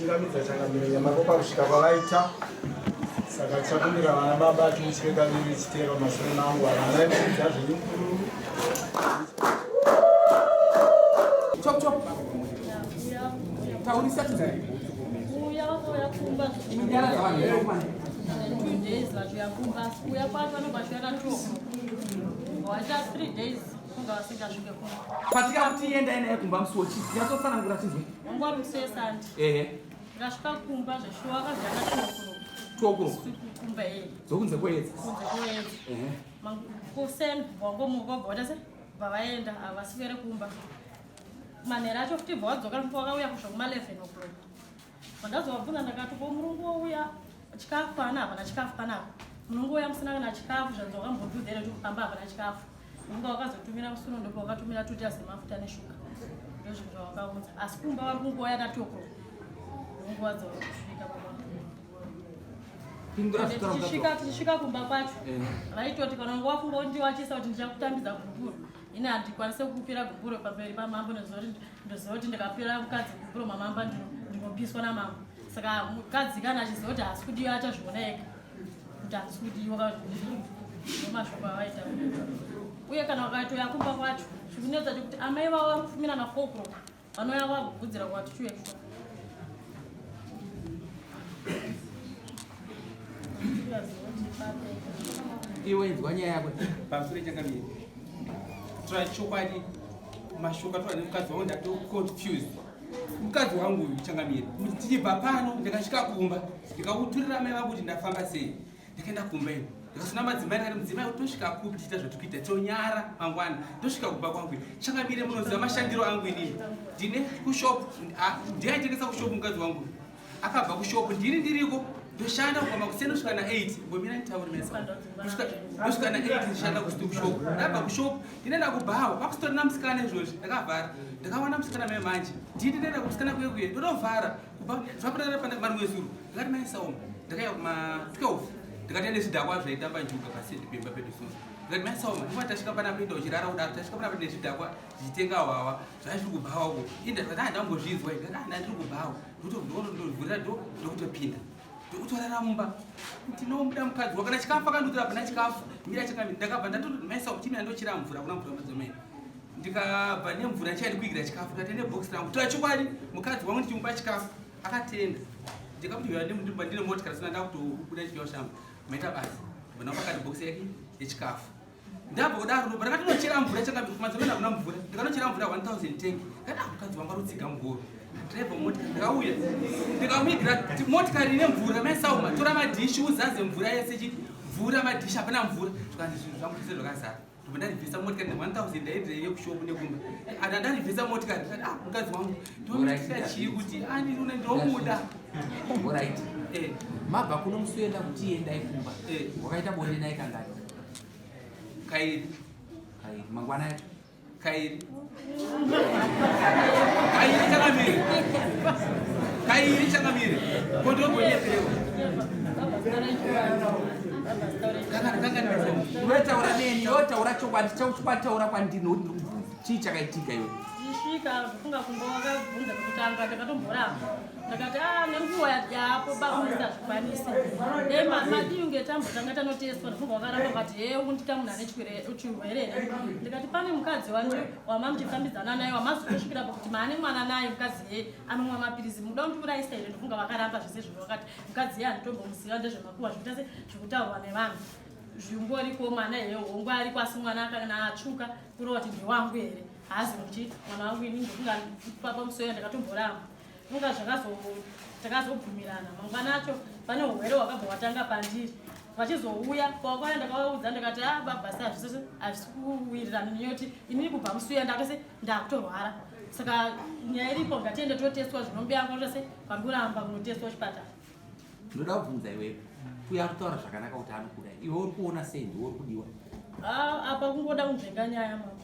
Tinochingamidza changamire nyamako pakusvika kwavaita saka tichakumbira vana baba tiuchire kaviri chitero mashure mangu vana vaimudza zvenyu Chop chop. Taurisa tizai. Uya vakauya kumba. Inyara dzavanhu here kumana? 2 days vachiuya kumba. Kuuya kwacho vanobva vachiuya na 2 o'clock. Waita 3 days kunga vasingasvike kumba. Patika kuti endai naye kumba musi wochii. Nyatsotsanangura tizwe. Wangu wari musi weSunday. Ehe. Ndikasvika kumba zveshuwa akazouya na 2 o'clock. 2 o'clock. Usiku kumba eh. Dzokunze kwoedza. Kunze kwoedza. Ehe. Kuseni wangomuka wabva waita se bva vaenda havaswere kumba. Manheru acho futi bva wadzoka ndipo wakauya kusvika kuma 11 o'clock. Pandazovabvunza ndakati ko murungu wouya chikafu pana hapana chikafu panapa. Murungu wouya musina kana chikafu zvanzi wakambondiudza here kuti pamba hapana chikafu. Murungu wakazotumira musi uno ndipo wakatumira tuta semafuta neshuga. Ndozvinhu zvawakaunza. Asi kumba vari kungouya na 2 o'clock. Nguva dzakusvika baba. Pindura zvitaura mukadzi Tichisvika wako. tichisvika kumba kwacho Eh. vaitoti kana wanga wafunga kuti ndiwachisa kuti ndichakutambidza gupuro ini handikwanise kukupira gupuro pamberi pamambo ndoziva kuti ndoziva kuti ndikapira mukadzi gupuro mamamba ndinopiswa namambo saka mukadzi kana achiziva kuti haasi kudiwa achazviona ega kuti haasi kudiwa ndomashoko avaita uye kana wakatoya kumba kwacho zvikunetsa kuti amai vavo vari kufumira na 4 o'clock vanouya vakugudzira kwati chiuye kusho Iwe inzwa nyaya yako. Pamusoro changamire. Tora chokwadi mashoko atora nemukadzi wangu ndato confused. Mukadzi wangu uyu changamire. Tichibva pano ndikasvika kumba ndikauturira mai vangu kuti ndafamba sei. Ndakaenda kumba iyo. Ndikasona madzimai ndikati mudzimai tosvika kupi tichiita zvatikuita tonyara mangwana tosvika kumba kwangu. Changamire munoziva mashandiro angu inini. Ndine kushop ndiaitengesa kushop mukadzi wangu. Akabva kushop ndini ndiriko ndoshanda kubva makuseni kusvika na 8 ngomira nditaure mesa kusvika na 8 ndishanda kushop ndabva kushop ndinoenda kubhawa kwakusitori namusikana izvozvi ndakavhara ndakawana musikana mai manje ndini ndinoenda kumusikana kuye kuye ndotovhara kubva zvapanana pane marimwe zuro ndakati mai saoma ndakauya kuma 12 ndakati ane zvidhakwa zvaitamba njuga paside pemba pedu so ndikati mai saoma ndikuva tasvika panapa enda uchirara kudaro tasvika panapa nezvidhakwa zvichitenga hwawa zvazviri kubhawa ko inda ndikati handambozvinzwa ndikati handa ndiri kubhawa ndovhurira do ndokutopinda ndokutorara mumba ndinomuda mukadzi wakana chikafu akandiudzira hapana chikafu mira chakamira ndakabva ndatomaisa kuchimira ndochera mvura kuna mvura madzimai ndikabva nemvura ndichaidi kuigira chikafu ndikati nebhokisi rangu tora chokwadi mukadzi wangu ndichimupa chikafu akatenda ndikamuti ndine motikari sina ndakutobuda chichiwa shangu maita basa ndibva ndakati bhokisi yake yechikafu ndabva kudaro ndobva ndakatinochera mvura chakamadzimai hakuna mvura ndikanochera mvura 1000 tank ndada mukadzi wangu arutsiga mugoro driver motikari ndakauya ndikamuigira motikari ine mvura maisauma tora madhishi uzaze mvura yese chiti mvura madhishi hapana mvura zvikanzi zvinhu zvangu zvese zvakazara ndobva ndarivhisa motikari ne 1000 ndaidira yekushopu nekumba ana ndarivhisa motikari ndikati ah mukadzi wangu ndomuitira chii kuti andinune ndomuda Alright. Eh. Mabva kuno musuenda kuti endai kumba. Eh. Wakaita bonde naye kangani? Kairi. Kairi. Mangwana yacho. Kairi. Kairi changamire. Kairi changamire. Kondobonyeperewo. Unotaura neni, yotaura chokwadi, chokwadi taura kwandiri nokuti ndiri kubvunza. Chii chakaitika iwe? Ndisvika zvokunga kumba wakabvunza pekutanga ndakatomboramba ndakati a ah, nenguva yapo bamunisa zvikwanise e madii unge tambotanga tanotestwa ndofunga wakaramba ukati he undita munhu ane chirwere here ndikati pane mukadzi wanje wamamuchifambidzana naye wamazotosvikira pakuti maane mwana naye mukadzi ye anomwa mapirizi muda kundiurayisa here ndofunga vakaramba zvese zvino vakati mukadzi ye handitombomuziva ndezvemakuwa zvikuita se zvikutaurwa nevanhu zvingoriko mwana here hongu ariko asi mwana kana atsvuka kureva kuti ndewangu here haazi kuti mwana wangu ini ndokunga papamusoya ndakatomboramba Funga zvakazo takazobvumirana mangwana acho pane urwere hwakabva hwatanga pandiri vachizouya kwakauya ndakavaudza ndikati a ah, baba sa hazvisi hazvisi kuwirirana nenyaya inini kubva musi uya ndakase ndakutorwara saka nyaya iripo ngatiende totestwa zvinombi yangu tose vari kuramba kunotestwa kuchipatara ndoda kubvunza iwewe uya ari kutaura zvakanaka kuti anokuda iwe uri kuona sei ndiwe uri kudiwa ah, apa kungoda kunzvenga nyaya mama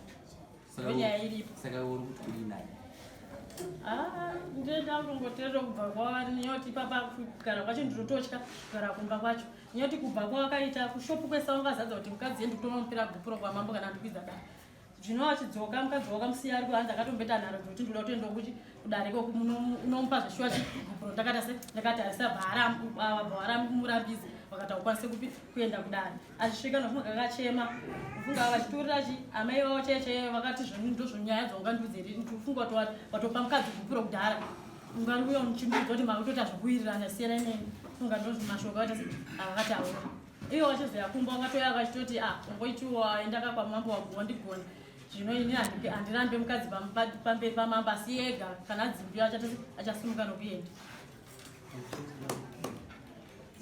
Ndonyaya iripo. Saka uri kuti kudii naye? Ah, ndinoda kungoteerera kubva kwavari nyoti ipapa kugara kwacho ndinototya kugara kumba kwacho nyoti kubva kwawakaita kushopu kwese wangazadza kuti mukadzi yendi kutonomupira gupuro kwamambo kana ndikwidza dare. Zvino achidzoka mukadzi wakamusiya ari kuhanzi akatomboita nharo dzekuti ndinoda kutoenda kuchi kudare ikoko unomupa zveshuwa chigupuro ndakata se ndakati harisabva aramurambidze vakati haukwanise kupi kuenda kudare achisvika nofunga kakachema ufunga vachiturira chi amai vavo chaiyo chaiyo vakati zvoni ndozvonyaya dzaungandiudza here ufunga kuti watopa mukadzi gupuro kudhara ungariuya uchindiudza kuti makutoita zvekuwirirana siyana neni funga ndozvimashoko akati akataura Iye wachizoya kumba wakatouya akachitoti ah ungoitiwo endaka kwamambo wandigona zvino ini handirambe mukadzi pamberi pamambo asi yega kana adzimbiwa achasimuka nokuenda.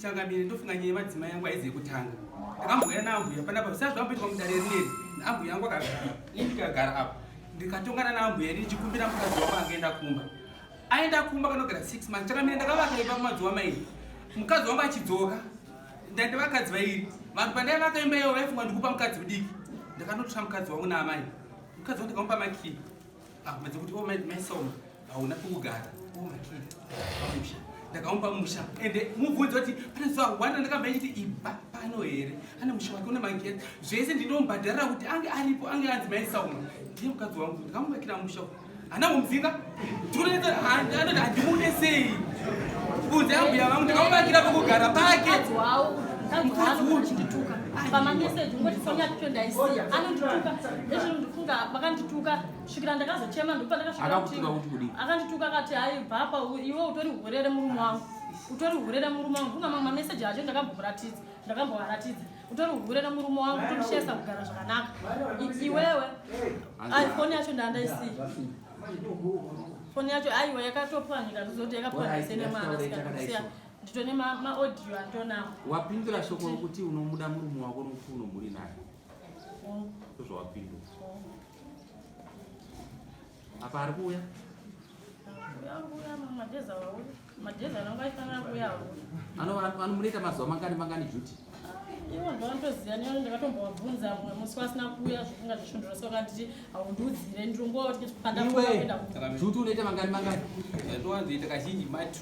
Changamire ndofunga nyaya yemadzimai yangu haizi yekutanga. Ndakambouya naambuya panapa zvisati zvamboitwa mudare rineri. Ambuya yangu akagara ini ndikagara apa ndikatongana naambuya ini ndichikumbira mukadzi wangu angaenda kumba. Aenda kumba kanogara 6 months. Changamire ndakavaka imba mumazuva mairi. Mukadzi wangu achidzoka ndaenda vakadzi vairi vanhu pandaivaka imba iyo vaifunga ndikupa mukadzi mudiki ndakanotsva mukadzi wangu naamai mukadzi wangu ndikamupa makii ah, madzi kuti oh, maisoma hauna pekugara oh, makii pamusha ndakamupa musha ende mubvunzi kuti pane zuva one ndakamba ichiti ibva pano here ane musha wake une magetsi zvese ndinomubhadharira kuti ange aripo ange anzi maisauma ndiye mukadzi wangu ndakamuvakira musha hana kumudzinga anoti handimude sei kunze ambuya vangu ndakamuvakira pekugara pake mukadzi pamameseji ungoti foni yacho ndaisiya anondituka ezvino ndifunga vakandituka svikira ndakazochema ndopa ndakasvika akandituka akati hai bvapa iwe utori hure remurume wangu utori hure remurume wangu funga mamwe mameseji acho ndakambomuratidza ndakambovaratidza utori hure nemurume wangu tondishaisa kugara zvakanaka iwewe foni yacho ndandaisiya foni yacho aiwa yakatopwanyika ndizoti yakapwanyika sene mwana sikasiya nditone maaudio anditonawo wapindura shoko rokuti unomuda murume wako nokuti unomhuri naye ndozvawapindura apa ari kuuya anomunoita mazuva mangani mangani juti ivo ndovanotoziva neo ndakatombovabvunza mumwe musi wasina kuuya zvokunga zvishondoro so kanditi haundiudzire ndinongoti pandakuenda juti unoita mangani mangani ndowanzoita kazhinji ma2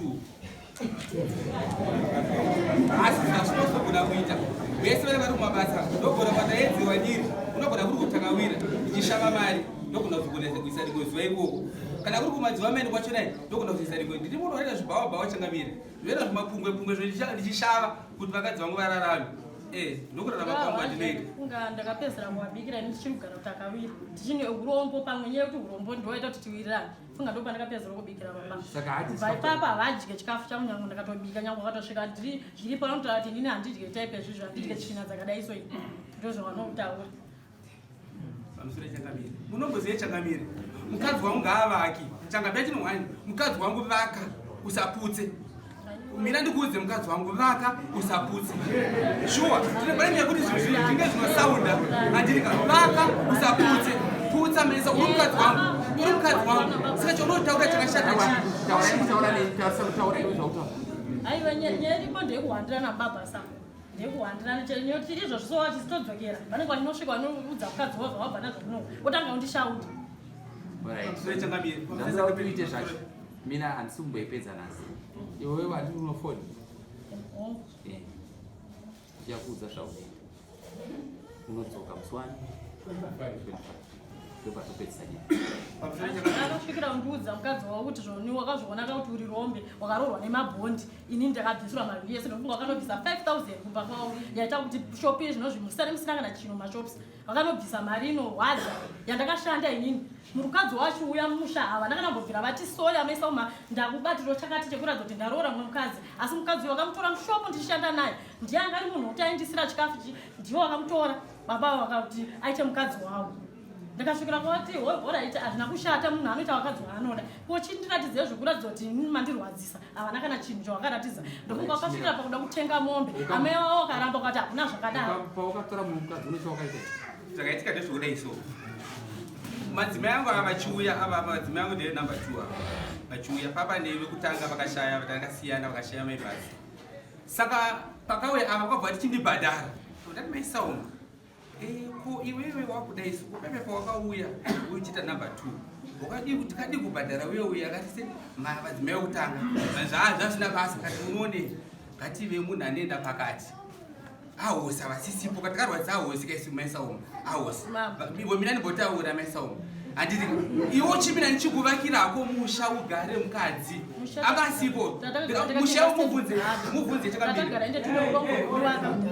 asi zvazvinozogona kuita vese vane vari kumabasa ndogona kwataedzerwa ndiri unogona kuri kutakawira ndichishava mari ndogona kuzogona kuisa rimwe zuva ikoko kana kuri kumadziva mene kwachonai ndogona kuzoisa rimwe ndiri munhu vanoita zvibhawa bhawa changamire ndinoita zvimapungwe pungwe ndichishava kuti vakadzi vangu vararame eh, ndokurarama kwangu andinoita kunga ndakapedzera kuvabikira ini ndichiri kugara kutakawira ndichine urombo pamwe nyaya yekuti urombo ndowaita kuti tiwirirane funga ndo pandakapedzera kubikira baba saka hati kubva ipapa havadye chikafu changu nyange ndakatobika nyange vakatosvika ndiri zviripo vanotaura kuti inini handidye type yezvizvo handidye tsvina dzakadai so ndozvavanotaura pamusoro changamire munomboziva changamire mukadzi wangu ngaavaki changamire chinohwani mukadzi wangu vaka usaputse mina ndikuudze mukadzi wangu vaka usaputse shuwa tine yekuti zvinhu zvinge zvinosaunda andirika vaka usaputse putsa mesa uri mukadzi wangu uri mukadzi wangu saka chaunotaura chakashata aiwa nyaya iripo ndeyekuhwandirana baba sa ndeyekuhwandirana chero izvozvo so vachisitodzokera vanenge vachinosvika vanoudza mukadzi wavo zvawabva nazvo kuno wotanga undishauta uite zvacho mina handisi kumboipedza nhasi iwewe wati unofoni eh. ndichakuudza zvaunoita unodzoka musi wani ndopatopedzisa nyaya akasvikira kundiudza mukadzi wavo kuti zvoni wakazviona ka kuti uri rombe wakaroorwa nemabhondi ini ndakabvisirwa mari yese ndofunga wakanobvisa 5000 kumba kwavo yaita kuti shopi zvinozvi musare musina kana chinhu mashops vakanobvisa mari inorwadza yandakashanda inini murukadzi wacho uya mumusha havana kana kumbobvira vati sori amaisa uma ndakubatiro chakati chekuratidza kuti ndaroora mumwe mukadzi asi mukadzi uyo vakamutora mushopo ndichishanda naye ndiye anga ari munhu wekuti aindisira chikafu chi ndiwo vakamutora baba vakakuti aite mukadzi wavo ndakasvikira kwati horaiti hazvina kushata munhu anoita vakadzi waanoda ko chindiratidzei zvekuratidza kuti mandirwadzisa havana kana chinhu chawakaratidza ndofunga wakasvikira pakuda kutenga mombe amai wavo wakaramba ukati hakuna zvakadaro pawakatora mumwe mukadzi une chawakaita zvakaitika ndezvekudai so madzimai angu ava vachiuya ava madzimai angu ndeye number two ava vachiuya papa nevekutanga vakashaya vakasiyana vakashaya maibasi saka pakauya ava kwabva tichindibhadhara ndati maisaunga Eh, ko iwewe wakuda isu kupepe pawakauya uchiita number two wakadii kuti kadii kubhadhara uye uye akati se madzimai okutanga zvaa zvasina basa kati unoone ngative munhu anoenda pakati Ahosi havasisipo katakarwadzisa ahosi kaisi maisaoma ahosi iwe mina ndimbotaura maisaoma handiti iwe uchimina ndichikuvakirako musha ugare mukadzi akasipo musha mubvunze mubvunze chakamira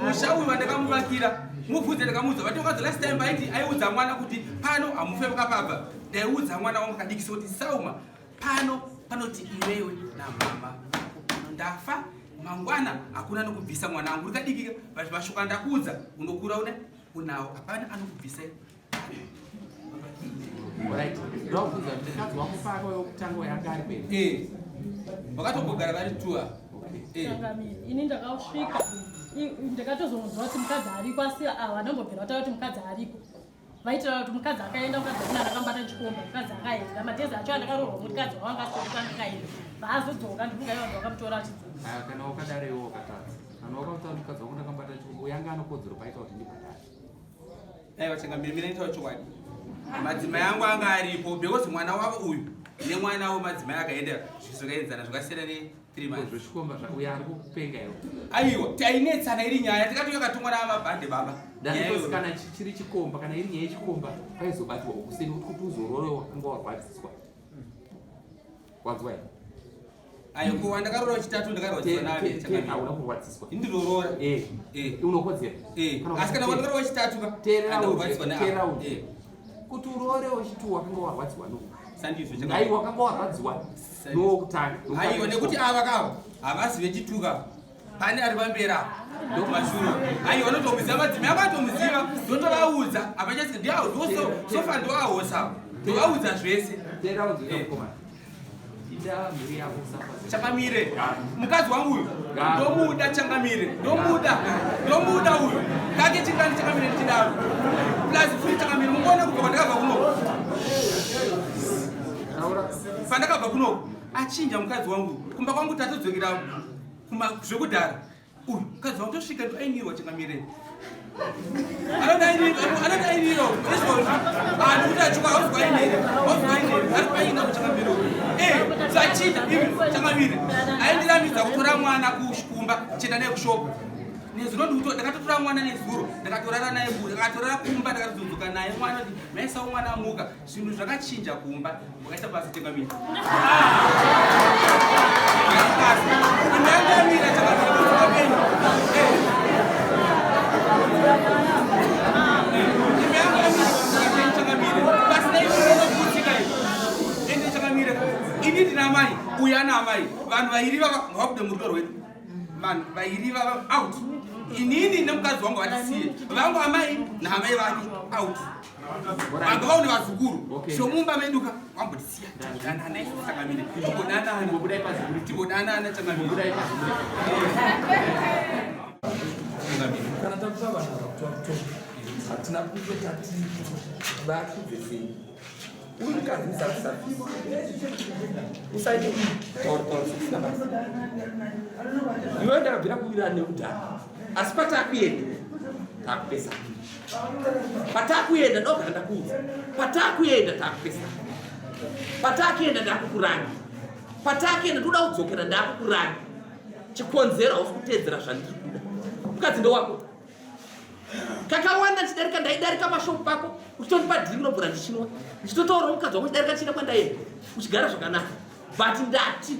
musha uyu wandakamuvakira mubvunze ndakamuudza vati wakadza last time vaiti aiudza mwana kuti pano hamufe vakapabva ndaiudza mwana wangu kadikisa kuti sauma pano panoti iwewe namama ndafa mangwana hakuna anokubvisa mwana wangu urikadikika but mashoko andakuudza unokura une unawo hapana anokubvisa eh, vakatombogara vari tua eh. ini ndakasvika ndakatozonzwa kuti mukadzi ariko asi havanombobvira vataura kuti mukadzi ariko vaitira kuti mukadzi akaenda mukadzi akuna ndakambata chikomba mukadzi akaenda madhezi acho andakaroorwa mukadzi wawanga asitori kwandakaenda vaazodzoka ndikunga ivanhu vakamutora achidzoka ah, kana wakadaro iwe wakatadza kana wakautadza mukadzi wangu ndakambata chikomba uyanga anokodzero paita kuti ndibhadhare aiwa changamire mina itaura chokwadi madzimai angu anga aripo because mwana wavo uyu nemwana wemadzimai akaenda zvizokaenzana zvakasiyana ne Zvechikomba uyo ari kupenga iwe. Aiwa, tainetsana iri nyaya tikati yakatongwa namabhande baba. Ndandikosi kana chiri chikomba kana iri nyaya yechikomba paizobatwa kuseni kuti kuti uzorore wakanga warwadziswa. Wanzwa here? Ayo ko wandakarora chitatu ndakarwadziswa nave chakamira. Hauna kurwadziswa. Ndirorora. Eh. Eh. Unokodzera. Eh. Asi kana wandakarora chitatu ka. Teerera urwadziswa nave. Teerera eh. Kuti urore wechitu wakanga warwadziwa no. Sandizvo chakamira. Aiwa wakanga warwadziwa. Ndokutanga. Aiwa nekuti ava kava havasi vechituka pane ari pamberi apa ndokumashure aiwa vanotomuziva madzimai ako atomuziva ndotovaudza havachasi ndiasofa ndoahosa ndovaudza zvese changamire mukadzi wangu uyu ndomuda changamire ndomuda ndomuda uyu kake chingani changamire ndichidaro plus futi changamire mungoona kubva kwandakabva kunoko pandakabva kunoku achinja mukadzi wangu kumba kwangu tatodzokera zvekudhara uyu mukadzi wangu tosvika ndoainirwa changamire anodainirwa izvozvi ani kuti achuka hauzi kwainira hauzi kwainira ari kwaina kuchangamire uyu eh, zvachinja ivi changamire aindiramidza kutora mwana kumba chienda naye kushopu nezuro ndikuto ndakatotora mwana nezuro ndakatorara naye ndakatorara kumba ndakatozodzoka naye mwana kuti maisawo mwana amuka zvinhu zvakachinja kumba wakaita basa tengamira inangamira chakapenyu ini ndina amai uyu ana amai vanhu vairi vava ngavabude murudo rwedu vanhu vairi vava out inini nemukadzi wangu vatisiye vangu amai naamai vake out Vanga vaone vazukuru. So mumba medu ka wambotisiya. Danana isu changamire. Timbodanana. Timbodanana changamire. Kana takupa vanhu ava kuti vakutonga hatina kunge tati vakudze sei uri mukadzi musakusafisa usaite taura taura zvisina basa iwewe ndakabvira kuwirirana nekudhara asi patakuenda takupesana patakuenda ndogara ndakuudza patakuenda takupesana patakuenda ndakukuranga patakuenda ndoda kudzokera ndakukuranga chikonzero hausi kuteedzera zvandiri kuda mukadzi ndowako kakawanda ndichidarika ndaidarika mashopu pako uchitondipa dhiri unobvura ndichinwa ndichitotaura mukadzi wangu chidarika ndichienda kwandaenda uchigara zvakanaka but ndati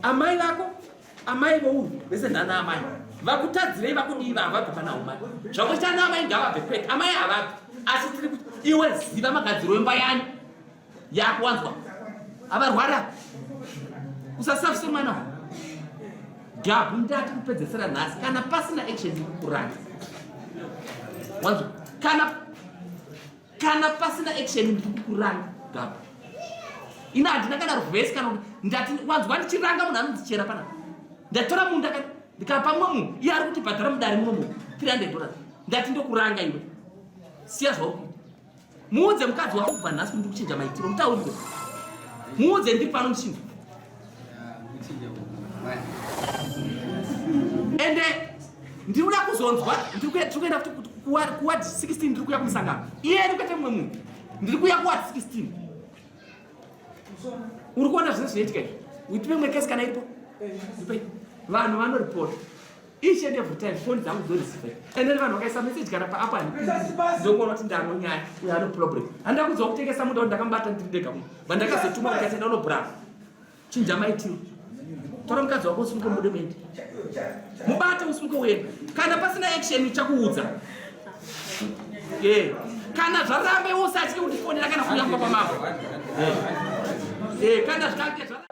amai vako Amai vouyu vese ndana amai vakutadzirei vakudii havabve pana umai zvakuita ana amai ngavabve kwete amai havabve asi tiri kuti iwe ziva magadziro emba yani yakuwanzwa avarwara usasafise mwana gabhu ndati kupedzesera nhasi kana pasina action kuranga wanzwa kana kana pasina action ndiri kukuranga gabhu ini handina kana ruvhesi kana kuti ndati wanzwa ndichiranga munhu anondichera panapa ndatora munhu ndakati ndikapa mumwe munhu iye ari kuti bhadhara mudare muno munhu 300 dollars ndati ndokuranga iwe siya zvauri kuita muudze mukadzi wako kubva nhasi kuti ndiri kuchinja maitiro mutaurire muudze ndiri pano ndichinja ende ndiri kuda kuzonzwa ndiri kuenda kuward 16 ndiri kuya kumusangano iye ari kuita mumwe munhu ndiri kuya kuward 16 uri kuona zvese zvinoitika izvi uitipe mwe kesi kana iripo vanhu vanoripota. Each and every time phone dzangu dzoreceive. And then vanhu vakaisa message kana paapp ndokuona kuti ndanonyaya uyo ano problem. Handina kunzwa kutengesa munda ndakambata ndiri ndega kuno. Vandakazotuma ndikati enda unobrava. Chinja maitiro. Tora mukadzi wako usimuke mude muende. Mubate usimuke uende. Kana pasina action ichakuudza. Eh. Kana zvaramba iwe usatye kundifonera kana kuuya kumba kwamambo. Eh. Eh, kana zvikange zvaramba.